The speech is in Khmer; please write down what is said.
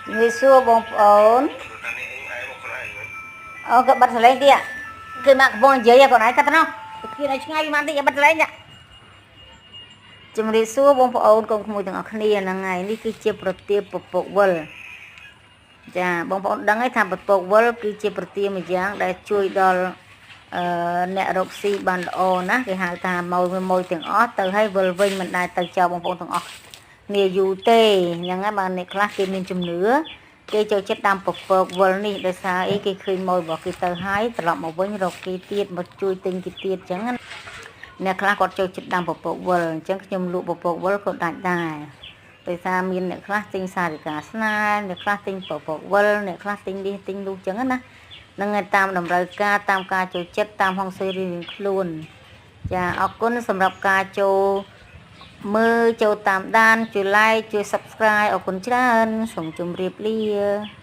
ជំរាបសួរបងប្អូនអូក៏បិទសលេងទៀតគឺម៉ាក់កំពុងនិយាយខ្លួនឯងកាត់ទៅនោះទៅគៀនឲ្យឆ្ងាយពីម៉ាក់តិចឲ្យបិទសលេងជំរាបសួរបងប្អូនកូនក្មួយទាំងអស់គ្នាហ្នឹងហើយនេះគឺជាប្រទាបពពកវិលចាបងប្អូនដឹងហើយថាពពកវិលគឺជាប្រទាមួយយ៉ាងដែលជួយដល់អឺអ្នករកស៊ីបានល្អណាគេហៅថាម៉ួយម៉ួយទាំងអស់ទៅឲ្យវិលវិញមិនដែលទៅចោលបងប្អូនទាំងអស់គ្នាយូរទេអញ្ចឹងហើយបានអ្នកខ្លះគេមានជំនឿគេចូលចិត្តដាំពពកវិលនេះដោយសារអីគេឃើញម៉ួយរបស់គេទៅហើយត្រឡប់មកវិញរកគេទៀតមកជួយទិញគេទៀតអញ្ចឹងអ្នកខ្លះគាត់ចូលចិត្តដាំពពកវិលអញ្ចឹងខ្ញុំលក់ពពកវិលក៏ដាច់ដែរដោយសារមានអ្នកខ្លះទិញសារិកាស្នេហ៍អ្នកខ្លះទិញពពកវិលអ្នកខ្លះទិញនេះទិញនោះអញ្ចឹងណានឹងឯតាមតម្រូវការតាមការចូលចិត្តតាមហុងស៊ុយរៀងៗខ្លួនចាអរគុណសម្រាប់ការចូលមើលចូលតាមដានជួយ like ជួយ Subscribe អរគុណច្រើនសូមជម្រាបលា។